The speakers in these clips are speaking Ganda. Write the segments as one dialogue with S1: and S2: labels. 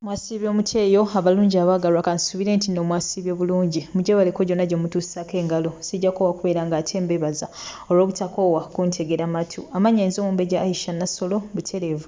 S1: Mwasiibye mutya eyo abalungi abaagalwa kansuubire nti nno mwasiibye bulungi mugyebaleko gyonna gye mutuusaako engalo sijja koowa kubeera nga ate mbeebaza olw'obutakoowa kuntegera matu amannya nze omumbejja Aisha Nassolo butereevu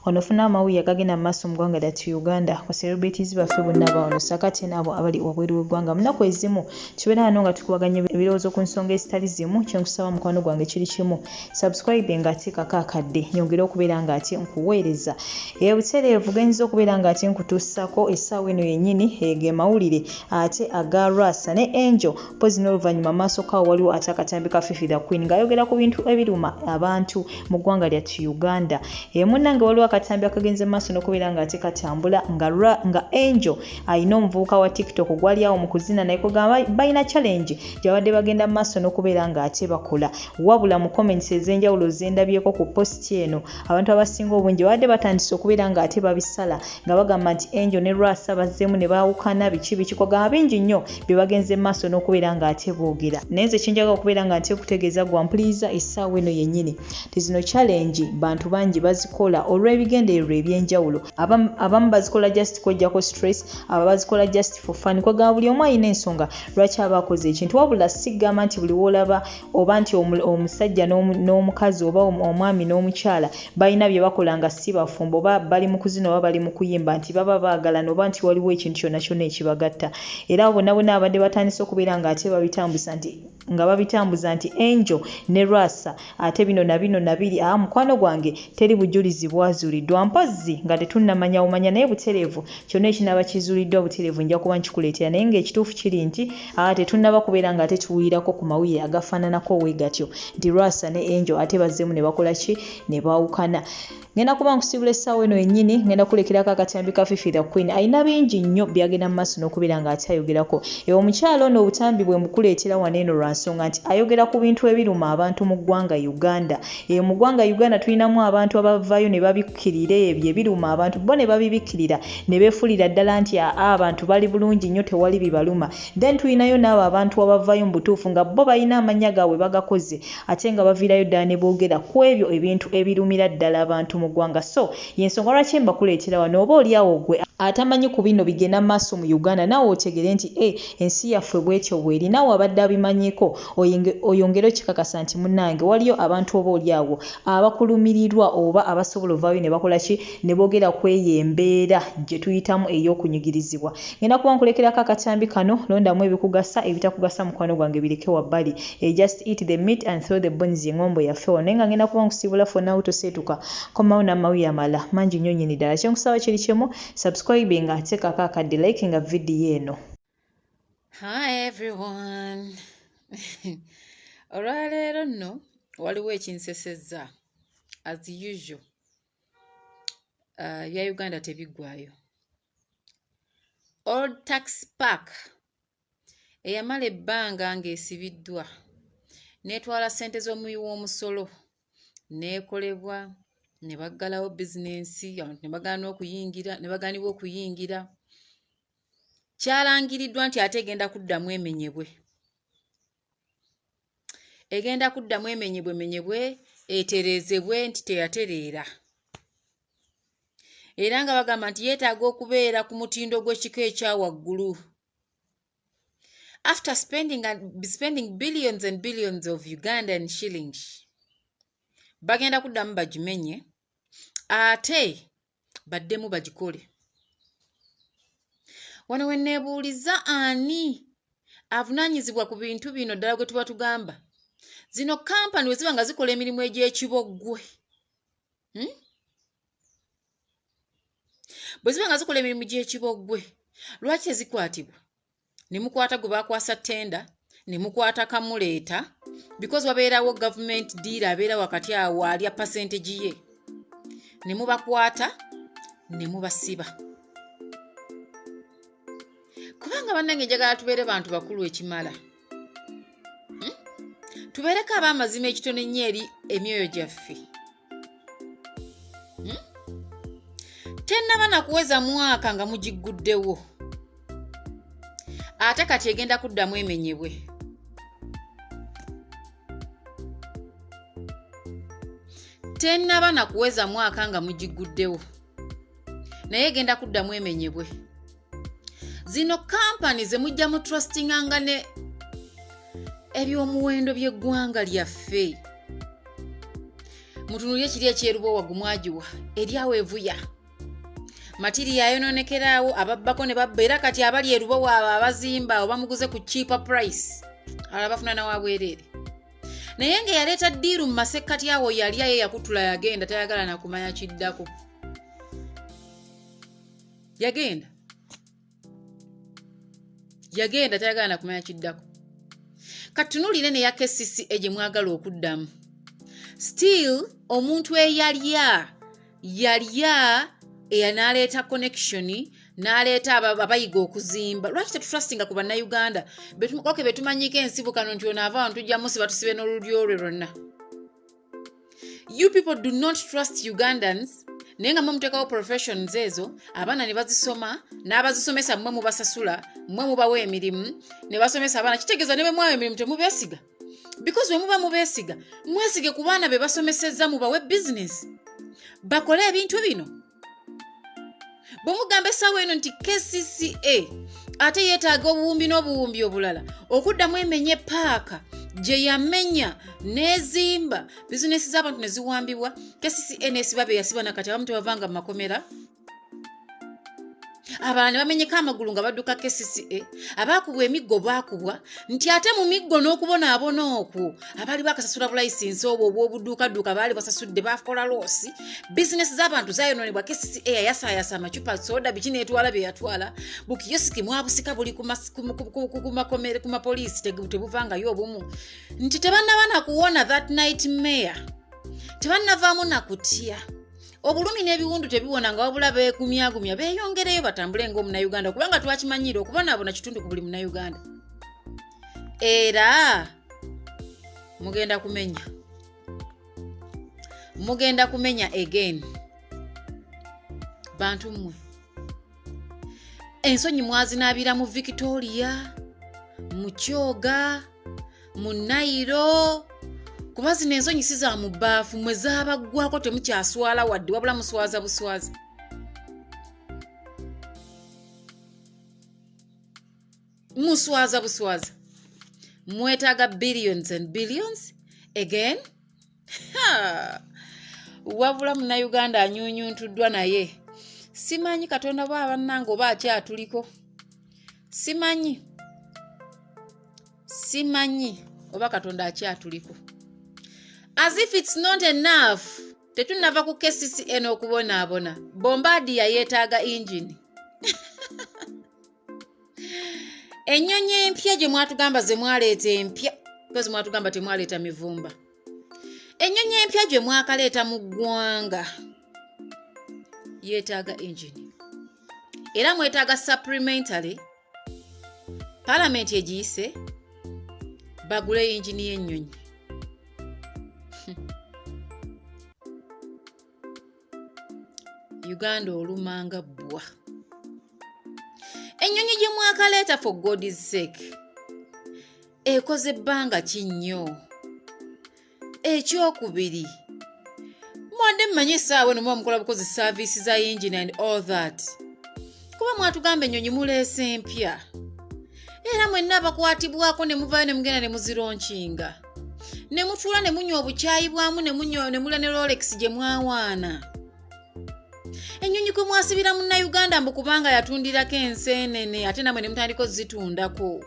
S1: wano ofuna amawulire agagenda mu maaso mu ggwanga lyattu Uganda ku celebrities baffe bonna abawano ssaako ate n'abo abali wabweru w'eggwanga mu nnaku ezimu tubeera wano nga tukubaganya ebirowoozo ku nsonga ezitali zimu kye nkusaba mukwano gwange kiri kimu Subscribe nga teekako akadde nyongere okubeera nga ate nkuweereza ebutereevu genyinza okubeera nga ate nkutuusako essaawa eno yennyini ge mawulire ate aga Rasa ne Angel mpozi n'oluvannyuma maaso kawo waliwo ate akatambi ka Fifi the Queen ng'ayogera ku bintu ebiruma abantu mu ggwanga lyattu Uganda. E munnange waliwo akatambi akagenze maaso n'okubeera nga ate katambula nga, nga Angel alina omuvubuka wa TikTok gwali awo mu kuzina naye kugamba balina challenge gyabadde bagenda mu maaso n'okubeera nga ate bakola. Wabula mu comments ez'enjawulo zendabyeko ku post eno abantu abasinga obungi babadde batandise okubeera nga ate babisala nga bagamba nti Angel ne Lwasa bazzeemu ne baawukana biki biki kwagamba bingi nnyo bye bagenze mu maaso n'okubeera nga ate boogera. Naye nze kyenjagala okubeera nga nte kutegeeza gwa mpuliriza essaawa eno yennyini nti zino challenge bantu bangi bazikola olw'ebigendererwa eby'enjawulo. Abamu bazikola just kwejjako stress, aba bazikola just for fun kwagamba buli omu alina ensonga lwaki aba akoze ekintu wabula sigamba nti buli w'olaba oba nti omusajja n'omukazi oba omwami n'omukyala balina bye bakola nga si bafumbo oba bali mu kuzina oba bali mu kuyimba nti baba baagalana oba nti waliwo ekintu kyonna kyonna ekibagatta era bonna bonna abadde batandise okubeera nga ate babitambuza nti nga babitambuza nti Angel ne Lwasa ate bino na bino na biri aa mukwano gwange teri bujulizi bwazuuliddwa mpozzi nga tetunnamanya bumanya naye butereevu kyonna ekinaaba kizuuliddwa butereevu nja kuba nkikuleetera naye ng'ekituufu kiri nti aa tetunnaba kubeera nga ate tuwulirako ku mawulire agafaananako we gatyo nti Lwasa ne Angel ate bazzeemu ne bakola ki ne baawukana. Ngenda kuba nkusiibula essaawa eno yennyini ngenda kulekerako akatambi ka Fifi the Queen alina bingi nnyo byagenda mu maaso n'okubeera ng'akyayogerako. Ewo omukyala ono obutambi bwe mbukuleetera wano eno lwa nsonga nti ayogera ku bintu ebiruma abantu mu ggwanga Uganda. Eyo mu ggwanga Uganda tulinamu abantu abavaayo ne babikkirira ebyo ebiruma abantu bo ne babibikkirira ne beefuulira ddala nti aa abantu bali bulungi nnyo tewali bibaluma. Then tulinayo n'abo abantu abavaayo mu butuufu nga bo balina amannya gaabwe bagakoze ate nga baviirayo ddala ne boogera ku ebyo ebintu ebirumira ddala abantu mu ggwanga so y'ensonga lwaki mbakuleetera wano oba oli awo ggwe atamanyi ku bino bigenda maaso mu Uganda naawe otegere nti eh ensi yaffe bwetyo bweri naawe abadde abimanyiiko oyongere okikakasa nti munnange waliyo abantu oba oli awo abakulumirirwa oba abasobola ovaayo ne bakola ki ne boogera ku eyo embeera gye tuyitamu ey'okunyigirizibwa. Ngenda kuba nkulekerako akatambi kano, londamu ebikugasa, ebitakugasa mukwano gwange bireke wabbali. Eh, just eat the meat and throw the bones y'engombo yaffe wano. Naye nga ngenda kuba nkusiibula for now toseetuka. Komawo n'amawulire amalala mangi nnyo nnyini ddala. Kye nkusaba kiri kimu, subscribinga, teekako akadde, likinga vidiyo eno.
S2: Hi everyone. Olwaleero nno waliwo ekinsesezza as usual. Ebya Uganda tebiggwaayo. Old Tax Park eyamala ebbanga ng'esibiddwa n'etwala ssente z'omuwi w'omusolo n'ekolebwa ne baggalawo bizinensi abantu ne bagaana okuyingira ne bagaanibwa okuyingira. Kyalangiriddwa nti ate egenda kuddamu emenyebwe. Egenda kuddamu emenyebwemenyebwe etereezebwe nti teyatereera. Era nga bagamba nti yeetaaga okubeera ku mutindo gw'ekika ekya waggulu. After spending, and, spending billions and billions of Ugandan shillings, bagenda kuddamu bagimenye ate baddemu bagikole. Wano we neebuuliza ani avunaanyizibwa ku bintu bino ddala gwe tuba tugamba. Zino kampani bwe ziba nga zikola emirimu egy'ekiboggwe, hmm? Bwe ziba nga zikola emirimu gy'ekiboggwe, lwaki tezikwatibwa? Ne mukwata gwe bakwasa ttenda, ne mukwata kamuleeta, because wabeerawo government deal abeera wakati awo alya percentage ye, ne mubakwata ne mubasiba. Kubanga bannange njagala tubeere bantu bakulu ekimala, Tubeereko ab'amazima ekitono ennyo eri emyoyo gyaffe. Tennaba na kuweza mwaka nga mugigguddewo, ate kati egenda kuddamu emenyebwe. Tennaba na kuweza mwaka nga mugigguddewo, Naye egenda kuddamu emenyebwe. Zino kampani ze mujja mu trustinganga ne ebyomuwendo by'eggwanga lyaffe. Mutunulye kiri ekyerubowa gumwagiwa eri awo evuya matiri yayononekeraawo, ababbako ne babba. Era kati abali erubowa abo abazimba awo bamuguze ku cheaper price, abalala bafuna nawabwereere. Naye nga yaleeta deal mu masekkati awo yali aye yakutula yagenda, tayagala nakumanya kiddako, yagenda yagenda tayagala nakumanya kiddako. Katunuulire neya KCCA gye mwagala okuddamu. Still omuntu eyalya yalya, n'aleeta connection, n'aleeta abayiga okuzimba. Lwaki tetutrustinga ku Bannayuganda? Okay, betumanyiko ensibukano nti ono ava wano tujja musiba tusibe n'olulyo lwe lwonna. You people do not trust Ugandans, naye nga mwe muteekawo professions ezo, abaana ne bazisoma, n'abazisomesa mmwe mubasasula, mmwe mubawa emirimu ne basomesa abaana. Kitegeeza ne bwe mwawa emirimu temubeesiga, because bwe muba mubeesiga, mwesige ku baana be basomesezza, mubawe bizinesi bakole ebintu bino. Bwe mugamba essaawa eno nti KCCA ate yeetaaga obuwumbi n'obuwumbi obulala okuddamu emenye paaka gye yamenya n'ezimba, bizinesi z'abantu ne ziwambibwa, KCCA n'esiba be yasiba, nakati abamu tebavanga mu makomera, abalala ne bamenyeka amagulu nga badduka KCCA, abaakubwa emiggo baakubwa, nti ate mu miggo n'okubonaabona okwo abaali bakasasula bulayisinsi obwo obw'obuduukadduuka baali basasudde, bakola loss, bizinesi z'abantu zayonoonebwa. KCCA yayasaayasa amacupa, soda, biki, neetwala bye yatwala. Bukiyosiki mwabusika buli ku mapoliisi, tebuvangayo obumu, nti tebannaba nakuwona that nightmare, tebannavaamu nakutya. Obulumi n'ebiwundu tebiwona nga wabula beegumyagumya, beeyongereyo batambule ng'omunnayuganda, kubanga twakimanyire okubonaabona kitundu ku buli Munnayuganda. Era mugenda kumenya, mugenda kumenya again. Bantu mmwe, ensonyi mwazinaabira mu Victoria, mu Kyoga, mu Nayiro, kuba zino ensonyi si za mu bbaafu. Mwe zaabaggwako, temukyaswala wadde, wabula muswaza buswaza. Muswaza buswaza. Mwetaaga billions and billions again. Ha! Wabula Munnayuganda anyunyuntuddwa, naye simanyi Katonda bwa bannange oba akyatuliko. Simanyi, simanyi oba Katonda akyatuliko. As if it's not enough, tetunnava ku KCCA n'okubonaabona, Bombardier yeetaaga engine. Ennyonyi empya gye mwatugamba ze mwaleeta empya, because mwatugamba temwaleeta mivumba, ennyonyi empya gye mwakaleeta mu ggwanga yeetaaga engine, era mwetaaga supplementary. Paalamenti egiyise bagule yingini y'ennyonyi. Uganda olumanga bbwa. Ennyonyi gye mwakaleeta, for God's sake, ekoze ebbanga ki nnyo? Ekyokubiri, mwadde mmanyi essaawa eno muba mukola bukozi service za engine and all that, kuba mwatugamba ennyonyi muleese empya, era mwenna abakwatibwako ne muvayo ne mugenda ne muzilaunchinga, ne mutuula ne munywa obukyayi bwamu, ne munywa ne mulya ne Rolex gye mwawaana. Ennyonyi kwe mwasibira Munnayuganda mbu kubanga yatundirako enseenene, ate namwe ne mutandika ozitundako.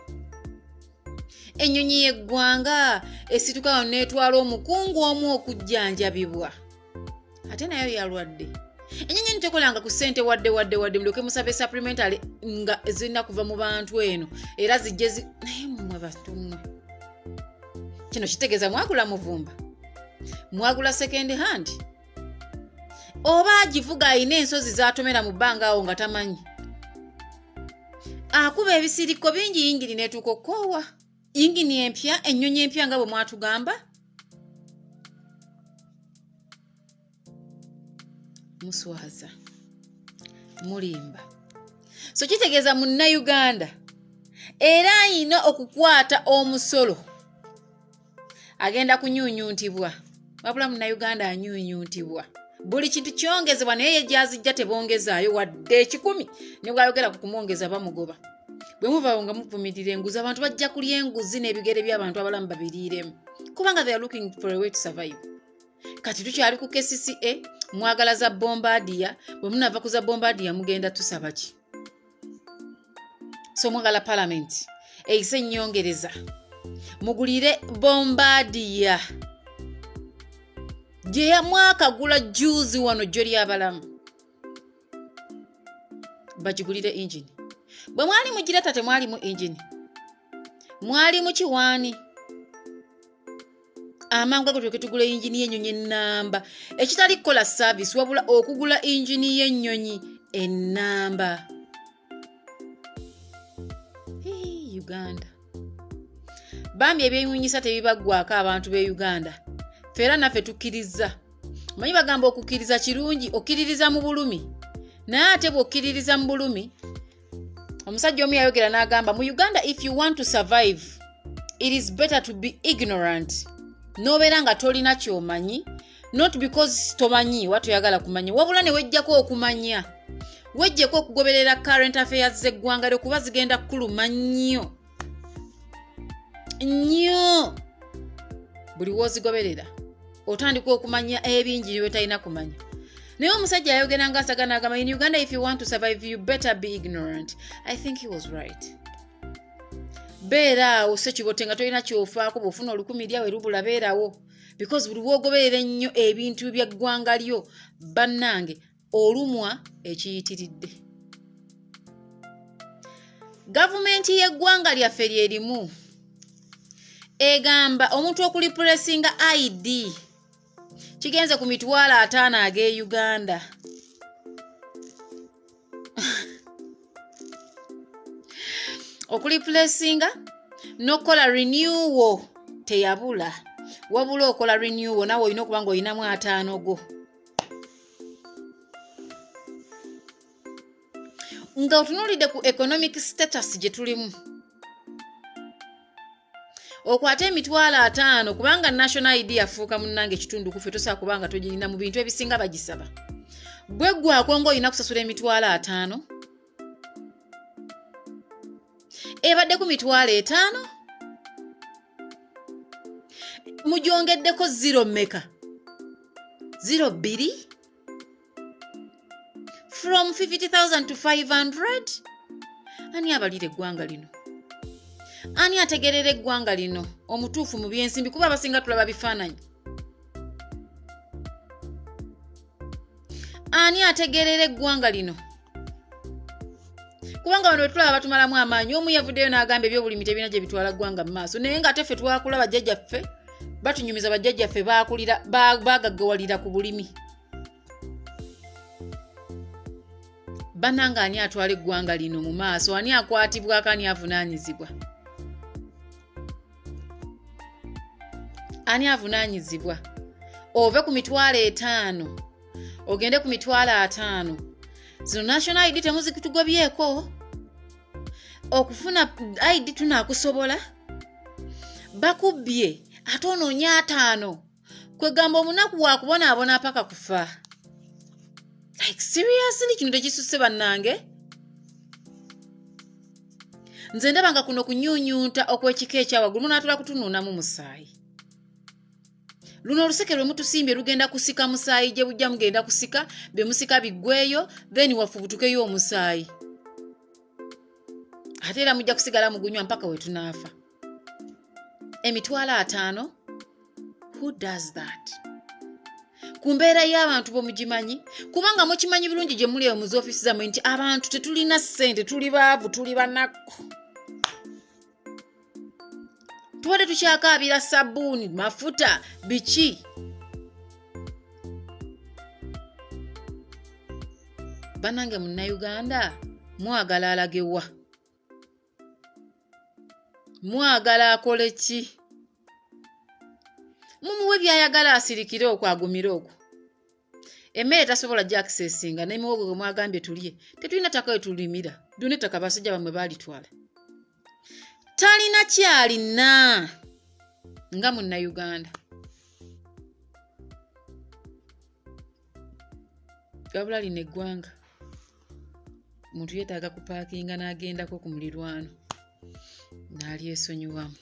S2: Ennyonyi y'eggwanga esituka wano n'etwala omukungu omu okujjanjabibwa, ate nayo yalwadde. Ennyonyi eno tekolanga ku ssente wadde wadde wadde, mulyoke musabe supplementary nga zirina kuva mu bantu eno era zijje zi. Naye mmwe batumwe, kino kitegeeza mwagula muvumba, mwagula second hand, oba agivuga alina ensozi z'atomera mu bbanga awo nga tamanyi, akuba ebisiriko bingi, yingini n'etuuka okukoowa. Yingini empya, ennyonyi empya nga bwe mwatugamba. Muswaza, mulimba. So kitegeeza Munnayuganda era ayina okukwata omusolo agenda kunyunyuntibwa. Wabula Munnayuganda anyunyuntibwa. Buli kintu kyongezebwa, naye ye gyazijja tebongezaayo wadde 100. Ne bwayogera ku kumwongeza bamugoba. Bwe muvaawo nga muvumirira enguzi, abantu bajja kulya enguzi n'ebigere by'abantu abalamu babiriiremu, kubanga they are looking for a way to survive. Kati tukyali ku KCCA, mwagala za Bombardier. Bwe munava ku za Bombardier mugenda tusaba ki? So mwagala palamenti eyise ennyongereza mugulire Bombardier gye mwakagula juzi wano jjo ly'abalamu, bagigulire engine. Bwe mwali mugireta temwalimu engine, mwalimu kiwaani. Amangu ago tuleke tugula engine y'ennyonyi ennamba, ekitali kukola service, wabula okugula engine y'ennyonyi ennamba. Uganda bambi, ebyewuunyisa tebibaggwako. Abantu b'e Uganda ffe era naffe tukkiriza. Manyi bagamba okukkiriza kirungi, okkiririza mu bulumi, naye ate bw'okkiririza mu bulumi, omusajja omu yayogera n'agamba, mu Uganda if you want to survive, it is better to be ignorant, n'obeera nga tolina kyomanyi, not because tomanyi wa toyagala kumanya, wabula ne wejjako okumanya, wejjeko okugoberera current affairs z'eggwanga lyo, kuba zigenda kukuluma nnyo nnyo. Buli w'ozigoberera otandika okumanya ebingi bye talina kumanya. Naye omusajja ayogera nga asaga n'agamba, in Uganda if you want to survive, you better be ignorant. I think he was right. Beera awo sekibote nga tolina kyofaako. Bw'ofuna 100 lyawe lubula, beerawo, because buli bw'ogoberera ennyo ebintu by'eggwanga lyo, bannange, olumwa ekiyitiridde. Gavumenti y'eggwanga lyaffe lyerimu egamba omuntu okureplacinga ID kigenze ku 50,000 ag'e Uganda. Okureplacinga n'okukola renewal teyabula, wabula okola renewal naawe olina okuba ng'olinamu 50 go. Nga otunuulidde ku economic status gye tulimu, okwate 50,000, kubanga national ID yafuuka munnange ekitundu kufe, tosobola kubanga togirina mu bintu ebisinga bagisaba. Bweggwako ng'olina kusasula 50,000, ebadde ku 50,000, mugyongeddeko zero meka? Zero bbiri, from 50,000 to 500. Ani abalira eggwanga lino? Ani ategerera eggwanga lino omutuufu mu byensimbi? Kuba abasinga tulaba bifaananyi. Ani ategerera eggwanga lino? Kubanga bano wetulaba batumalamu amaanyi. Omu yavuddeyo n'agamba ebyobulimi tebirina gye bitwala ggwanga mu maaso, naye nga ate ffe twakula bajjajjaffe batunyumiza, bajjajjaffe bakulira bagaggawalira ku bulimi. Bananga, ani atwala eggwanga lino mu maaso? Ani akwatibwako? Ani avunaanyizibwa? Ani avunaanyizibwa? Ove ku 50,000 ogende ku 50,000. Zino national ID temuzitugobyeko. Okufuna ID tunaakusobola, bakubbye ate onoonya 50. Kwegamba omunaku wakubonaabona paka kufa. Like seriously, kino tekisusse bannange. Nze ndaba nga kuno kunyunyunta okw'ekika ekyawaggulu, munaatula kutunuunamu musaayi. Luno oluseke lwe mutusimbye lugenda kusika musaayi gye bujja, mugenda kusika bye musika biggweeyo, then wafubutukeyo omusaayi, ate era mujja kusigala mugunywa mpaka we tunaafa. 50,000, who does that? Ku mbeera y'abantu bwemugimanyi, kubanga mukimanyi bulungi gye muli eyo mu zoofiisi zammwe nti abantu tetulina ssente, tuli baavu, tuli banaku, tubadde tukyakaabira sabbuuni, mafuta, biki. Banange munnayuganda, mwagala alagewa? Mwagala akole ki? Mumuwe byayagala, asirikire okwo, agumire okwo. Emmere tasobola gyakisesinga n'emiwogo gwe mwagambye tulye, tetulina ttaka we tulimira. Duna ettaka basajja bamwe baalitwala. Talina kyalina nga munnayuganda. Wabula lino eggwanga omuntu yeetaaga kupaakinga n'agendako ku mulirwano n'alyesonyiwamu.